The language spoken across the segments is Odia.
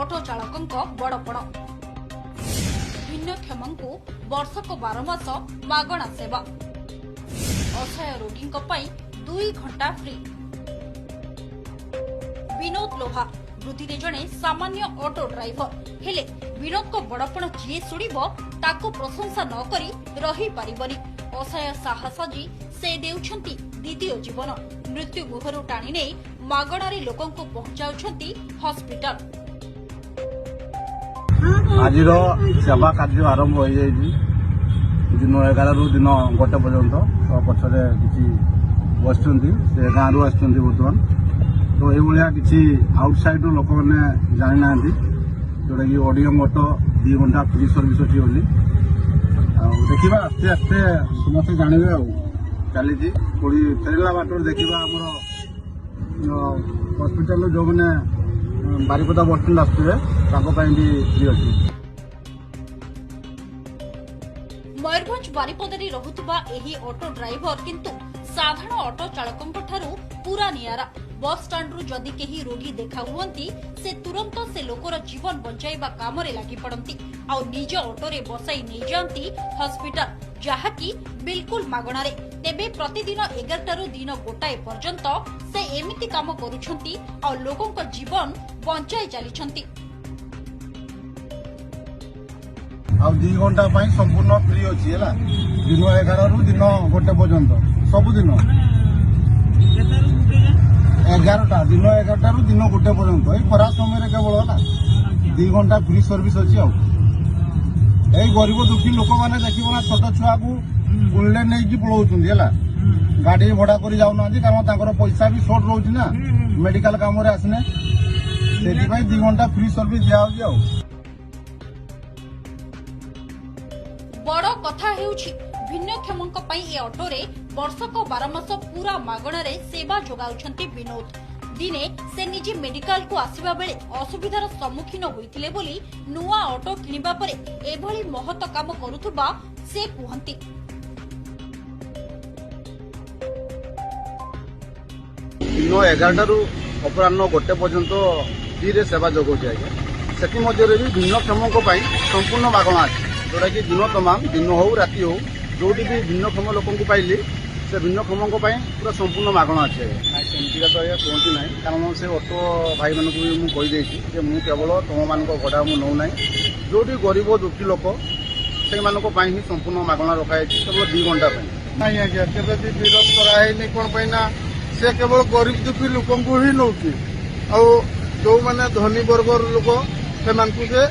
ଅଟୋ ଚାଳକଙ୍କ ବଡ଼ପଣ। ଭିନ୍ନକ୍ଷମଙ୍କୁ ବର୍ଷକ 12 ମାସ ମାଗଣା ସେବା। ଅସହାୟ ରୋଗୀଙ୍କ ପାଇଁ 2 ଘଣ୍ଟା ଫ୍ରି। ବିନୋଦ ଲୋହା ବୃତ୍ତିରେ ଜଣେ ସାମାନ୍ୟ ଅଟୋ ଡ୍ରାଇଭର। ହେଲେ ବିନୋଦଙ୍କ ବଡ଼ପଣ ଯିଏ ଶୁଣିବ, ତାକୁ ପ୍ରଶଂସା ନ କରି ରହିପାରିବନି। ଅସହାୟ ସାହା ସାଜି ସେ ଦେଉଛନ୍ତି ଦ୍ୱିତୀୟ ଜୀବନ। ମୃତ୍ୟୁ ମୁହଁରୁ ଟାଣି ନେଇ ମାଗଣାରେ ଲୋକଙ୍କୁ ପହଞ୍ଚାଉଛନ୍ତି ହସ୍ପିଟାଲ। ଆଜିର ସେବା କାର୍ଯ୍ୟ ଆରମ୍ଭ ହୋଇଯାଇଛି ଦିନ 11ରୁ ଦିନ 1 ପର୍ଯ୍ୟନ୍ତ। ତ ପଛରେ କିଛି ବସିଛନ୍ତି, ସେ ଗାଁରୁ ଆସିଛନ୍ତି ବର୍ତ୍ତମାନ। ତ ଏଇଭଳିଆ କିଛି ଆଉଟସାଇଡ୍ରୁ ଲୋକମାନେ ଜାଣିନାହାନ୍ତି, ଯେଉଁଟାକି ଓଡିଏମ୍ ଅଟୋ 2 ଘଣ୍ଟା ଫ୍ରି ସର୍ଭିସ୍ ଅଛି ବୋଲି। ଆଉ ଦେଖିବା, ଆସ୍ତେ ଆସ୍ତେ ସମସ୍ତେ ଜାଣିବେ। ଆଉ ଚାଲିଛି। ପୁଣି ଫେରିଲା ବାଟରେ ଦେଖିବା, ଆମର ହସ୍ପିଟାଲରୁ ଯେଉଁମାନେ ବାରିପଦା ବସଷ୍ଟାଣ୍ଡ ଆସୁଥିବେ, ତାଙ୍କ ପାଇଁ ବି ଫ୍ରି ଅଛି। ମୟୂରଭଞ୍ଜ ବାରିପଦାରେ ରହୁଥିବା ଏହି ଅଟୋ ଡ୍ରାଇଭର କିନ୍ତୁ ସାଧାରଣ ଅଟୋ ଚାଳକଙ୍କ ଠାରୁ ପୁରା ନିଆରା। ବସ୍ ଷ୍ଟାଣ୍ଡରୁ ଯଦି କେହି ରୋଗୀ ଦେଖା ହୁଅନ୍ତି, ସେ ତୁରନ୍ତ ସେ ଲୋକର ଜୀବନ ବଞ୍ଚାଇବା କାମରେ ଲାଗି ପଡ଼ନ୍ତି ଆଉ ନିଜ ଅଟୋରେ ବସାଇ ନେଇଯାଆନ୍ତି ହସ୍ପିଟାଲ, ଯାହାକି ବିଲକୁଲ ମାଗଣାରେ। ତେବେ ପ୍ରତିଦିନ 11ଟାରୁ ଦିନ 1 ପର୍ଯ୍ୟନ୍ତ ସେ ଏମିତି କାମ କରୁଛନ୍ତି ଆଉ ଲୋକଙ୍କ ଜୀବନ ବଞ୍ଚାଇ ଚାଲିଛନ୍ତି। ଆଉ 2 ଘଣ୍ଟା ପାଇଁ ସମ୍ପୂର୍ଣ୍ଣ ଫ୍ରି ଅଛି, ହେଲା? ଦିନ 11ରୁ ଦିନ 1 ପର୍ଯ୍ୟନ୍ତ, ସବୁଦିନ 11ଟା, ଦିନ 11ଟାରୁ ଦିନ 1 ପର୍ଯ୍ୟନ୍ତ। ଏଇ ଖରା ସମୟରେ କେବଳ, ହେଲା, 2 ଘଣ୍ଟା ଫ୍ରି ସର୍ଭିସ୍ ଅଛି। ଆଉ ଏଇ ଗରିବ ଦୁଃଖୀ ଲୋକମାନେ ଦେଖିବ ନା, ଛୋଟ ଛୁଆକୁ କୁଳରେ ନେଇକି ପଳଉଛନ୍ତି, ହେଲା? ଗାଡି ଭଡା କରି ଯାଉନାହାନ୍ତି, କାରଣ ତାଙ୍କର ପଇସା ବି ସର୍ଟ ରହୁଛି ନା ମେଡିକାଲ କାମରେ ଆସିନେ। ସେଥିପାଇଁ 2 ଘଣ୍ଟା ଫ୍ରି ସର୍ଭିସ୍ ଦିଆହଉଛି ଆଉ। ବଡ଼ କଥା ହେଉଛି, ଭିନ୍ନକ୍ଷମଙ୍କ ପାଇଁ ଏ ଅଟୋରେ ବର୍ଷକ 12 ମାସ ପୁରା ମାଗଣାରେ ସେବା ଯୋଗାଉଛନ୍ତି ବିନୋଦ। ଦିନେ ସେ ନିଜେ ମେଡିକାଲକୁ ଆସିବା ବେଳେ ଅସୁବିଧାର ସମ୍ମୁଖୀନ ହୋଇଥିଲେ ବୋଲି ନୂଆ ଅଟୋ କିଣିବା ପରେ ଏଭଳି ମହତ କାମ କରୁଥିବା ସେ କୁହନ୍ତି। ଦିନ 11ଟାରୁ ଅପରାହ୍ନ 1 ପର୍ଯ୍ୟନ୍ତ ଫ୍ରିରେ ସେବା ଯୋଗାଉଛି ଆଜ୍ଞା। ସେଥିମଧ୍ୟରେ ବି ଭିନ୍ନକ୍ଷମଙ୍କ ପାଇଁ ସମ୍ପୂର୍ଣ୍ଣ ମାଗଣା ଅଛି, ଯେଉଁଟାକି ଦିନ ତମାମ, ଦିନ ହଉ ରାତି ହଉ, ଯୋଉଠି ବି ଭିନ୍ନକ୍ଷମ ଲୋକଙ୍କୁ ପାଇଲି, ସେ ଭିନ୍ନକ୍ଷମଙ୍କ ପାଇଁ ପୁରା ସମ୍ପୂର୍ଣ୍ଣ ମାଗଣା ଅଛି ଆଜ୍ଞା। ନାଇଁ, ସେମିତିକା ତ ଆଜ୍ଞା କୁହନ୍ତି ନାହିଁ, କାରଣ ସେ ଅଟୋ ଭାଇମାନଙ୍କୁ ବି ମୁଁ କହିଦେଇଛି ଯେ ମୁଁ କେବଳ ତୁମମାନଙ୍କ ଭଡ଼ା ମୁଁ ନେଉନାହିଁ। ଯୋଉଠି ଗରିବ ଦୁଃଖୀ ଲୋକ, ସେଇମାନଙ୍କ ପାଇଁ ହିଁ ସମ୍ପୂର୍ଣ୍ଣ ମାଗଣା ରଖାଯାଇଛି, କେବଳ 2 ଘଣ୍ଟା ପାଇଁ। ନାଇଁ ଆଜ୍ଞା, କେବେ ବି ବିରୋଧ କରାହେଇନି। କଣ ପାଇଁ ନା ସେ କେବଳ ଗରିବ ଦୁଃଖୀ ଲୋକଙ୍କୁ ହିଁ ନଉଛି, ଆଉ ଯୋଉମାନେ ଧନୀ ବର୍ଗର ଲୋକ ସେମାନଙ୍କୁ ସେ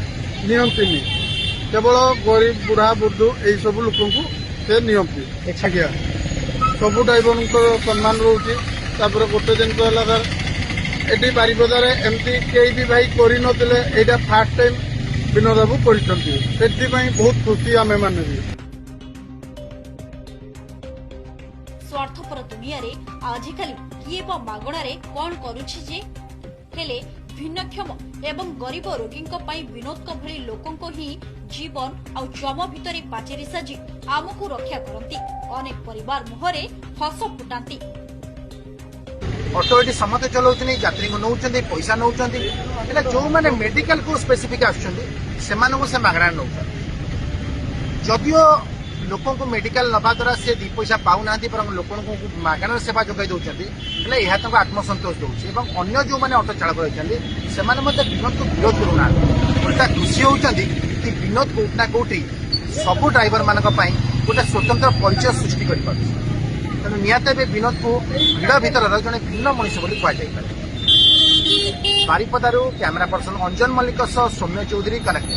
ନିଅନ୍ତିନି। କେବଳ ଗରିବ, ବୁଢା ବୁଢୁ ଏଇ ସବୁ ଲୋକଙ୍କୁ ସେ ନିଅନ୍ତି। ଆଜ୍ଞା, ସବୁ ଡ୍ରାଇଭରଙ୍କର ସମ୍ମାନ ରହୁଛି। ତାପରେ ଗୋଟେ ଜିନିଷ ହେଲା ସାର୍, ଏଠି ବାରିପଦାରେ ଏମିତି କେହି ବି ଭାଇ କରିନଥିଲେ। ଏଇଟା ଫାର୍ଷ୍ଟ ଟାଇମ୍ ବିନୋଦ ବାବୁ କରିଛନ୍ତି। ସେଥିପାଇଁ ବହୁତ ଖୁସି ଆମେମାନେ ବି। ସ୍ୱାର୍ଥପର ଦୁନିଆରେ ଆଜିକାଲି କିଏ ବା ମାଗଣାରେ କଣ କରୁଛି ଯେ? ହେଲେ ଭିନ୍ନକ୍ଷମ ଏବଂ ଗରିବ ରୋଗୀଙ୍କ ପାଇଁ ବିନୋଦଙ୍କ ଭଳି ଲୋକଙ୍କ ହିଁ ଜୀବନ ଆଉ ଯମ ଭିତରେ ପାଚେରୀ ସାଜି ଆମକୁ ରକ୍ଷା କରନ୍ତି, ଅନେକ ପରିବାର ମୁହଁରେ ହସ ଫୁଟାନ୍ତି। ଅଟୋ ଏଠି ସମସ୍ତେ ଚଲାଉଛନ୍ତି, ଯାତ୍ରୀଙ୍କୁ ନେଉଛନ୍ତି, ପଇସା ନେଉଛନ୍ତି। ହେଲେ ଯୋଉମାନେ ମେଡିକାଲକୁ ସ୍ପେସିଫିକ୍ ଆସୁଛନ୍ତି, ସେମାନଙ୍କୁ ସେ ମାଗଣାରେ ନେଉଛନ୍ତି। ଯଦିଓ ଲୋକଙ୍କୁ ମେଡିକାଲ ନେବା ଦ୍ୱାରା ସେ ଦି ପଇସା ପାଉନାହାନ୍ତି, ବରଂ ଲୋକଙ୍କୁ ମାଗଣାରେ ସେବା ଯୋଗାଇ ଦେଉଛନ୍ତି, ହେଲେ ଏହା ତାଙ୍କୁ ଆତ୍ମସନ୍ତୋଷ ଦେଉଛି। ଏବଂ ଅନ୍ୟ ଯେଉଁମାନେ ଅଟୋ ଚାଳକ ରହିଛନ୍ତି, ସେମାନେ ମଧ୍ୟ ବିନୋଦକୁ ବିରୋଧ କରୁନାହାନ୍ତି। ଓଲଟା ଖୁସି ହେଉଛନ୍ତି କି ବିନୋଦ କୋଉଠି ନା କୋଉଠି ସବୁ ଡ୍ରାଇଭରମାନଙ୍କ ପାଇଁ ଗୋଟେ ସ୍ୱତନ୍ତ୍ର ପରିଚୟ ସୃଷ୍ଟି କରିପାରୁଛି। ତେଣୁ ନିହାତି ଏବେ ବିନୋଦକୁ ଭିଡ଼ ଭିତରର ଜଣେ ଭିନ୍ନ ମଣିଷ ବୋଲି କୁହାଯାଇପାରେ। ବାରିପଦାରୁ କ୍ୟାମେରା ପର୍ସନ ଅଞ୍ଜନ ମଲ୍ଲିକଙ୍କ ସହ ସୌମ୍ୟ ଚୌଧୁରୀ, କନକ।